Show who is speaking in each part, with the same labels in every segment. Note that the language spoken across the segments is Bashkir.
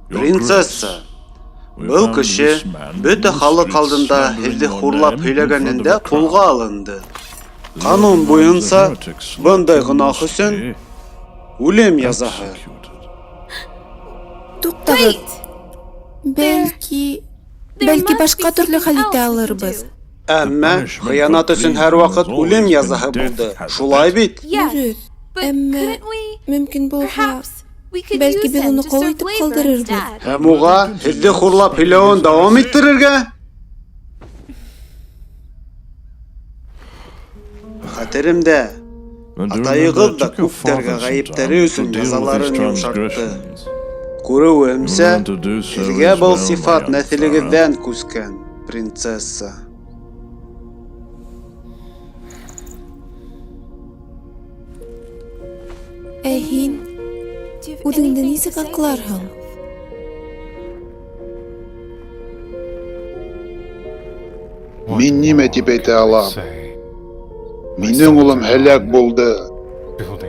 Speaker 1: Принцесса, был кеше бөтә халыҡ алдында һеҙҙе хурлап һөйләгәнендә ҡулға алынды. Ҡанун буйынса, бындай гонаһ өсөн үлем язаһы.
Speaker 2: Туҡтағыҙ. Бәлки, бәлки башҡа төрлө хәл итә алырбыҙ.
Speaker 1: Әммә хыянат өсөн һәрваҡыт үлем язаһы булды. Шулай бит?
Speaker 2: Дөрөҫ. Әммә мөмкин булһа, бәлки беҙ уны ҡол итеп ҡалдырырбыҙ.
Speaker 1: Һәм уға һеҙҙе хурлап һөйләүен дауам иттерергә? Хәтеремдә, атайығыҙ да күптәргә ғәйептәре өсөн язаларын йомшартты. Күреүемсә, һеҙгә был сифат нәҫелегеҙҙән күскән, принцесса.
Speaker 2: Ә һин үҙеңде нисек аҡларһың?
Speaker 3: Мин нимә тип әйтә алам? Минең улым һәләк булды.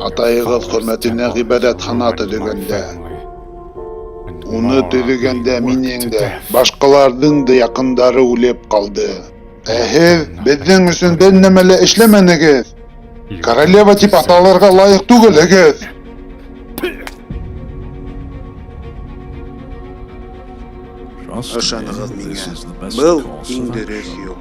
Speaker 3: Атайығыҙ хөрмәтенә ғибәҙәтхана төҙөгәндә. Уны төҙөгәндә минең дә, башҡаларҙың да яҡындары үлеп ҡалды. Ә һеҙ беҙҙең өсөн бер нәмә лә эшләмәнегеҙ. Королева тип аталырға лайыҡ түгелһегеҙ.
Speaker 1: Ышанығыҙ миңә, был иң дөрөҫ юл.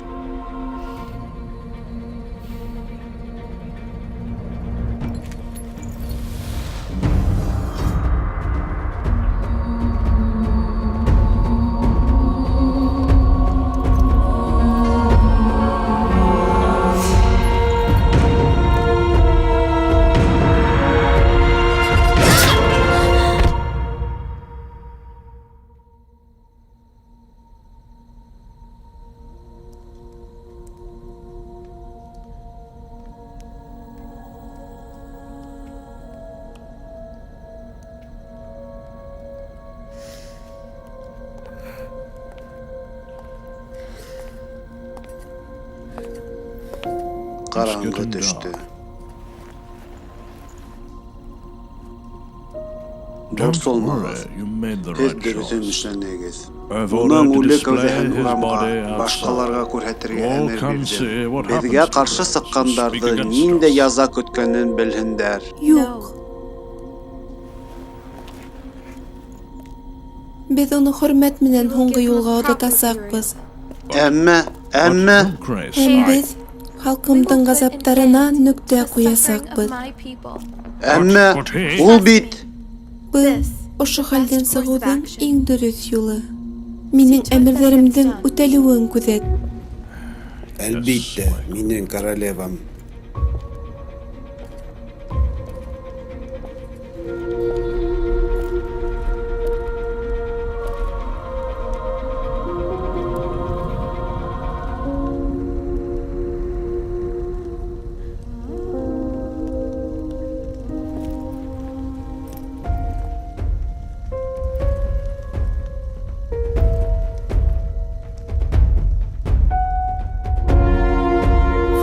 Speaker 1: Ҡараңғы төштө. Борсолмағыҙ, һеҙ дөрөҫөн эшләнегеҙ. Уның үле кәүҙәһен урамға, башҡаларға күрһәтергә әмер бирҙем. Беҙгә ҡаршы сыҡҡандарҙы ниндәй яза көткәнен белһендәр.
Speaker 2: Юҡ. Беҙ уны хөрмәт менән һуңғы юлға оҙатасаҡбыҙ.
Speaker 1: Әммә, әммә...
Speaker 2: Һәм беҙ халҡымдың ғазаптарына нөктә ҡуясаҡбыҙ.
Speaker 1: Әммә ул бит...
Speaker 2: Был ошо хәлдән сығыуҙың иң дөрөҫ юлы. Минең әмерҙәремдең үтәлеүен күҙәт.
Speaker 1: Әлбиттә, минең королевам.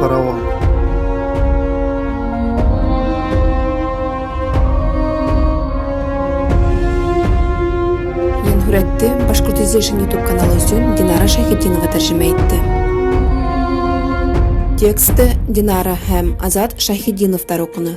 Speaker 4: Фараон.
Speaker 2: Йәнһүрәтте Башкортизation YouTube каналы өсөн Динара Шәйхетдинова тәржемә итте. Тексты Динара һәм Азат Шәйхетдиновтар уҡыны.